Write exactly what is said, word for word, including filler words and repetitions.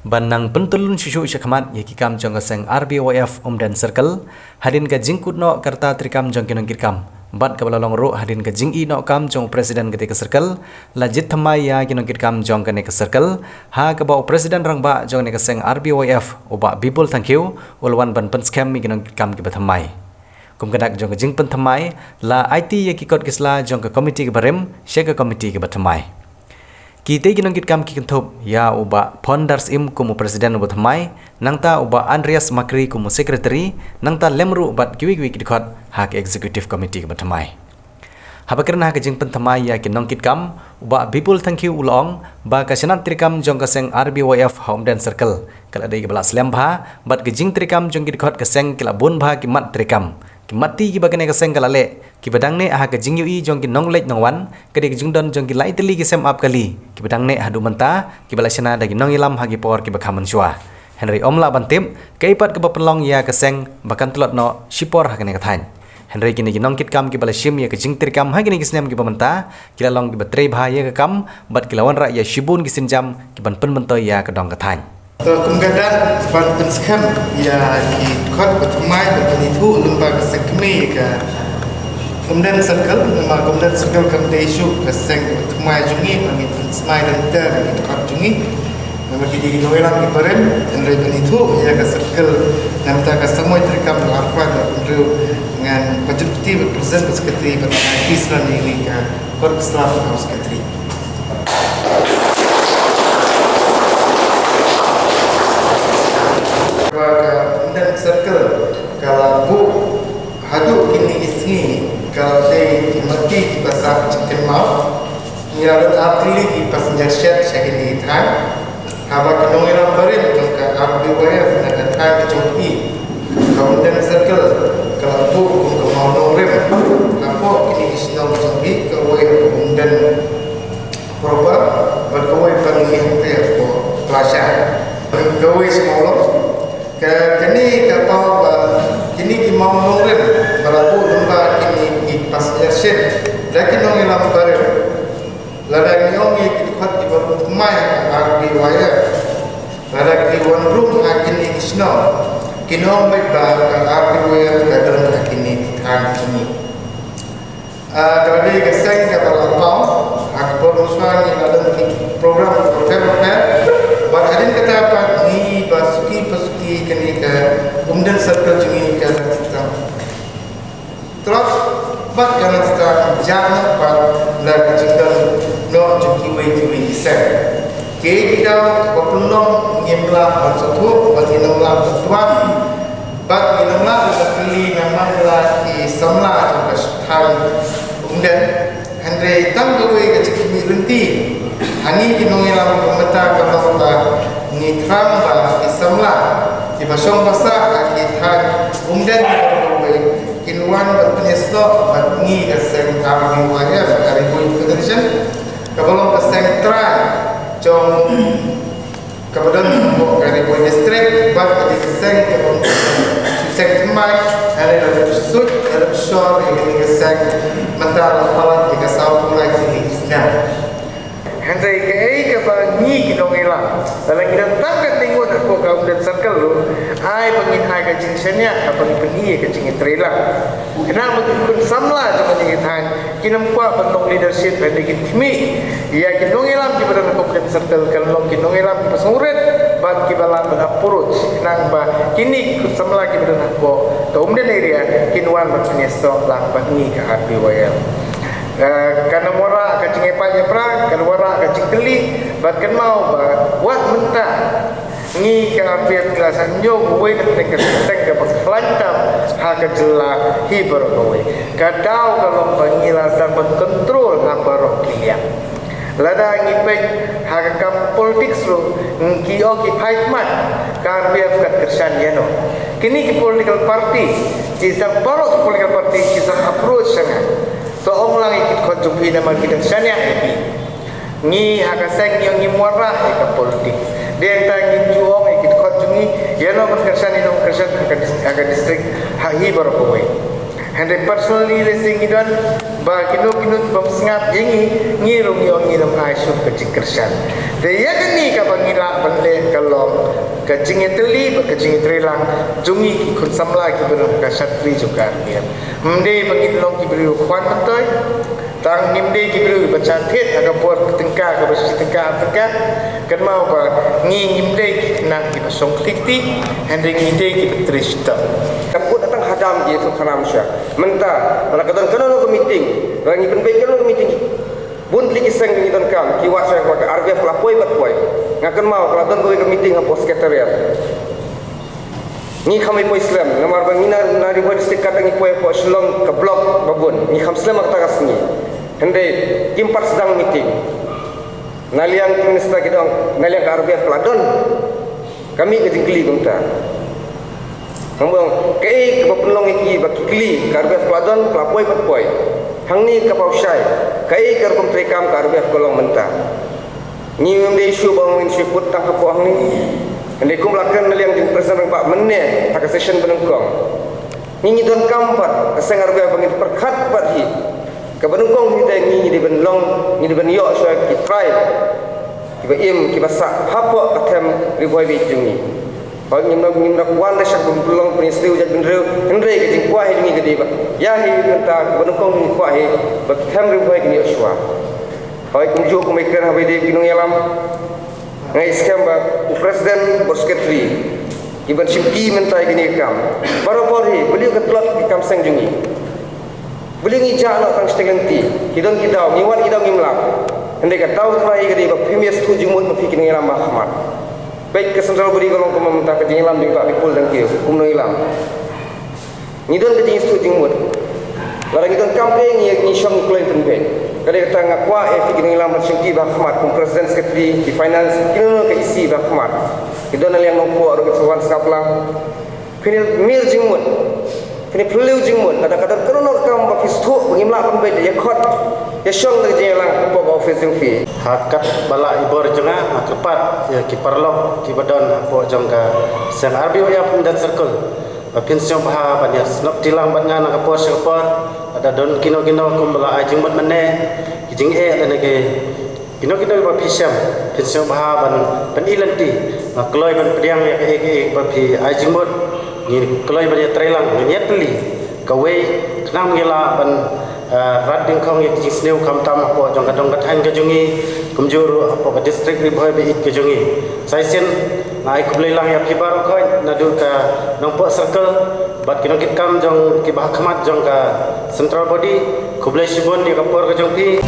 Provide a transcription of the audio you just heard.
Ban nang pyntyllun shuh shuh shakhmat ïa ki kam jong ka seng R B Y F Umden Circle, hadien ka jingkut noh ka rta treikam jong ki nongkitkam bad kaba la long ruh hadien ka jingïehnoh kam jong u president katei ka circle, la jied thymmai ïa ki nongkitkam jong kane ka circle, ha kaba u president rangbah jong kane ka seng R B Y F, u Bah Bipul Thangkhiew, u la wan ban pynskhem ïa ki nongkitkam kiba thymmai. Kum ka dak jong ka jingpynthymmai, la aiti ïa ki kot ki sla jong ka komiti kaba rim sha ka komiti kaba thymmai. Kitei ki nongkitkam ki kynthup ïa u Bah Pondar Syiem kum u president uba thymmai, nangta u Bah Andreas Makri kum u secretary, nangta lem ruh bad kiwei kiwei ki dkhot ha ka executive committee kaba thymmai. Haba kren ha ka jingpynthymmai ïa ki nongkitkam, u Bah Bipul Thangkhiew u la ong ba ka shnat treikam jong ka seng R B Y F ha Umden Circle ka la dei kaba la slem bha, bad ka jingtreikam jong ki dkhot ka seng ki la bun bha ki mat treikam, ki mat ti kiba kane ka seng ka la leh, kiba dang neh ha ka jingïohi jong ki nongleit nongwan, ka dei ka jingdon jong ki lai tylli ki sem ap kali kiba dang neh haduh mynta, kiba la shna da ki nongïalam ha ki por kiba kham mynshuwa. Hynrei ym lah ban tip kaei pat kaba pynlong ïa ka seng ba kan tlot noh shipor ha kane ka thaiñ. Hynrei kine ki nongkitkam kiba la shim ïa ka jingtreikam ha kine ki snem kiba mynta, ki la long kiba trei bha ïa ka kam bad ki la wanrah ïa shibun ki sienjam kiban pynmyntoi ïa ka dong ka thaiñ. To, kum ka dak ban pynskhem ïa ki dkhot ba thymmai, ban pynithuh lyngba ka seng kmie ïa ka Umden Circle, namar ka Umden Circle kam dei shuh ka seng ba thymmai jong ngi, ba ngi pynsmai lynter ïa ki dkhot jong ngi. Namar ki dei ki nongïalam kiba rim, hynrei ban ithuh ïa ka circle, namar ka samoi treikam ba arphew hynriew, ngan pynjot kti bad president bad secretary bad ngan ai kti shuwa ïa ngi ka kot ka sla bad ka secretary. Ba ka Umden Circle ka la buh haduh kine ki sngi ka la dei ki mati kiba sah jingkynmaw. Ngi la don ar tylli ki passenger shed sha kine ki thaiñ. Haba ki nongïalam barim jong ka R B Y F na ka thaiñ ka jong phi, ka Umden Circle ka la buh kum ka mawnongrim hapoh kine ki shnong jong phi, kawei ha Umden proper bad kawei pat ngi hangtei hapoh Plasha. Kawei sha Mawlong. Ka, kane ka daw ba kine ki mawnongrim ba la buh lyngba kine ki passenger shed da ki nongïalam barim. Lada ngi ong ïa ki dkhot kiba thymmai ha ka R B Y F, lada ki wan rung ha kine ki shnong, kin ong beit ba ka R B Y F ka don ha kine ki thaiñ jong ngi. Ah, ka la dei ka seng kaba la paw, ha ka por mynshuwa ngi la don ki program bapher bapher, bad hadien kata pat ngi ba suki ba suki kane ka Umden Circle jong ngi ka la tlot bad ka la jah noh pat da ka jingdon noh jong kiwei kiwei ki seng. Kiei ki daw ba pynlong ngim lah ban sngewthuh bad ngim lah ban twan bad ngim lah ban kylli namar la ki samla jong ka thaiñ Umden. Hynrei tang kawei ka jingkhmih lynti ha ngi ki nongïalam ba mynta ka long ba ngi thrang ba ki samla kiba shong ba sah ha ki thaiñ Umden baroh kawei kin wan ban pynïasoh bad ngi ka seng R B Y F, ka Ri Bhoi Youth Federation, kaba long ka seng trai jong kaba don hapoh ka Ri Bhoi District, bad ka dei ka seng kaba shu seng thymmai, hynrei la dep suit, la dep shor ïa kane ka seng mynta la palat ïa ka sawphew lai tylli ki snem. Hynrei kaei kaba ngi ki nongïalam, lada ngi don tang katne ngut hapoh ka Umden Circle ruh, ai ba ngin ai ka jingshaniah, kaba ngin pyni ïa ka jingïatreilang. Khnang ba ki khun samla jong kane ka thaiñ kin ym kwah ban long leadership, hynrei kin khmih ïa ki nongïalam kiba don hapoh Umden Circle, kan long ki nongïalam kiba sngewrit bad kiba lah ban approach, khnang ba kine ki khun samla kiba don hapoh ka Umden area kin wan ban pynïasoh lang bad ngi ka R B Y F. Eh, kan ym wanrah ka jingïapait ïapra, kan wanrah ka jingkylli, bad kynmaw ba wat mynta ngi ka R B Y F ngi la shah ñiew kawei na pdeng ka seng kaba khlaiñ tam ha ka jylla hi baroh kawei. Ka daw ka long ba ngi la sdang ban control ha baroh ki liang. Lada ngi peit ha ka kam politics ruh, ngi ki ong ki phaid mat, ka R B Y F ka kyrshan ïano. Kine ki political party ki sdang, baroh ki political party ki sdang approach sha nga. To ong lang ïa ki dkhot jong phi namar ki dang shaniah ïa phi. Ngi ha ka seng ngi ong ngim wanrah ïa ka politics. Dei hangta ngin ju ong ïa ki dkhot jong ngi, ïano ban kyrshan, ïano ban kyrshan ha ka dis-, ha ka district, ha hi baroh kawei. Hynrei personally lehse ngi don Ba kino kino ki bym sngap ïa ngi, ngi ruh ngi ong ngin ym ai shuh ka jingkyrshan. Te ïa kane kaba ngi lah ban leh ka long ka jingïatylli bad ka jingïatreilang jong ngi ki khun samla kiba don ha ka shatri jong ka R P F. Ym dei ba ngin long ki briew khwan myntoi. Tang ngim dei ki briew ba shah thied ha ka bor tyngka kaba shi tyngka ar tyngka. Kynmaw ba ngi ngim dei ki khynnah kiba shong khlieh kti, hynrei ngi dei kiba trei shitom. Ka kut tang hadam ki kham sha. Mynta, lada ka don kano kano ka meeting, lada ngi pynbeit kano kano ka meeting, bun tylli ki seng ngi donkam, ki wad sha ka R B F ka la poi bad poi. Nga kynmaw ka la don kawei ka meeting hapoh secretariat. Ngi kham ïa poi slem, namar ba ngi na, na Ri Bhoi District kat ngi poi hapoh Shillong ka block ba bun, ngi kham slem ha kata ka sngi. Hynrei kim pat sdang meeting. Na liang ki minister ki dang, na liang ka R B F ka la don. Ka mih ka jingkylli kumta. Nga ong, kaei kaba pynlong ïa ki ba ki kylli, ka R B F ka la don, ka la poi pat poi. Hangne ka Pawshai, kaei ka rukom treikam ka R B F ka long mynta. Ngi ym dei shuh ba ngin shu kut tang hapoh hangne. Hynrei kum la kren na liang jong u President Rangbah mynne, ha ka session ba nyngkong. Ngi ngi donkam pat, ka seng R B F ba ngin pyrkhat pat hi. Kaba nyngkong hi te ngi ngi dei ban long, ngi dei ban ïoh shuwa ki trai kiba im, kiba sah hapoh ka them Ri Bhoi ba ïeit jong ngi. Hooid, ngim da, ngim da wan da shah ban pynlong pynïasyriem jaitbynriew, hynrei ka jingkwah hi jong ngi ka dei ba ïa hi mynta kaba nyngkong ngi kwah hi ba ka them Ri Bhoi kan ïoh shuwa. Hooid, kumjuh kum ba kren ha ba ïadei ki nongïalam. Nga ngeit skhem ba u President bad u Secretary ki ban shim ki mynta ïa kane ka kam. Barabor hi, balei ka tlot ki kam seng jong ngi. Balei ngi jah noh tang shiteng lynti, ki don ki daw, ngi wan ki daw ngim lap. Hynrei ka daw tang ïa ka dei ba phim ïasngewthuh jingmut ma phi ki nongïalam ba khmat. Peit ka central body ka long kumno mynta ka jingïalam jong i Bah Bipul Dangkiew kum nongïalam. Ngi don ka jingsngewthuh jingmut. Lada ngi donkam kaei ngi ngi shong ngi kloi pynbeit. Ka dei kata nga kwah ïa phi ki nongïalam ban shim ki ba khmat kum president secretary, ki finance, ki nongno ka E C ba khmat. Ki don na liang Nongpoh ruh ki sa wan sngap lang. Phin ïa mir jingmut. Phin ïa phylliew jingmut. Lada ka don kano kano ka kam ba phi sngewthuh ba ngim lah pynbeit ïa khot ïa shong da ka jingïalang hapoh ka office jong phi. Ha katba lah i bor jong nga, nga kyrpad ïa ki paralok kiba don hapoh jong ka seng R B Y F Umden Circle ba phin sngewbha ban ïa snoh kti lang bad nga na ka por sha ka por. Lada don kino kino kumba la ai jingmut mynne, ki jingeh lane ki kino kino ba phi shem, phin sngewbha ban pyni lynti. Nga kloi ban pdiang ïa kaei kaei ba phi ai jingmut. Ngi kloi ban ïa trei lang, ngi ïa tylli. Kawei, khnang ngi lah ban, eh, rat dyngkhong ïa ka jingsniew khamtam hapoh jong ka dong ka thaiñ ka jong ngi, kumjuh ruh hapoh ka district Ri Bhoi ba ïeit ka jong ngi. Sa shisien nga ai khublei lang ïa phi baroh khoit naduh ka Nongpoh Circle bad ki nongkitkam jong ki ba ha khmat jong ka central body. Khublei shibun ïa ka por ka jong phi.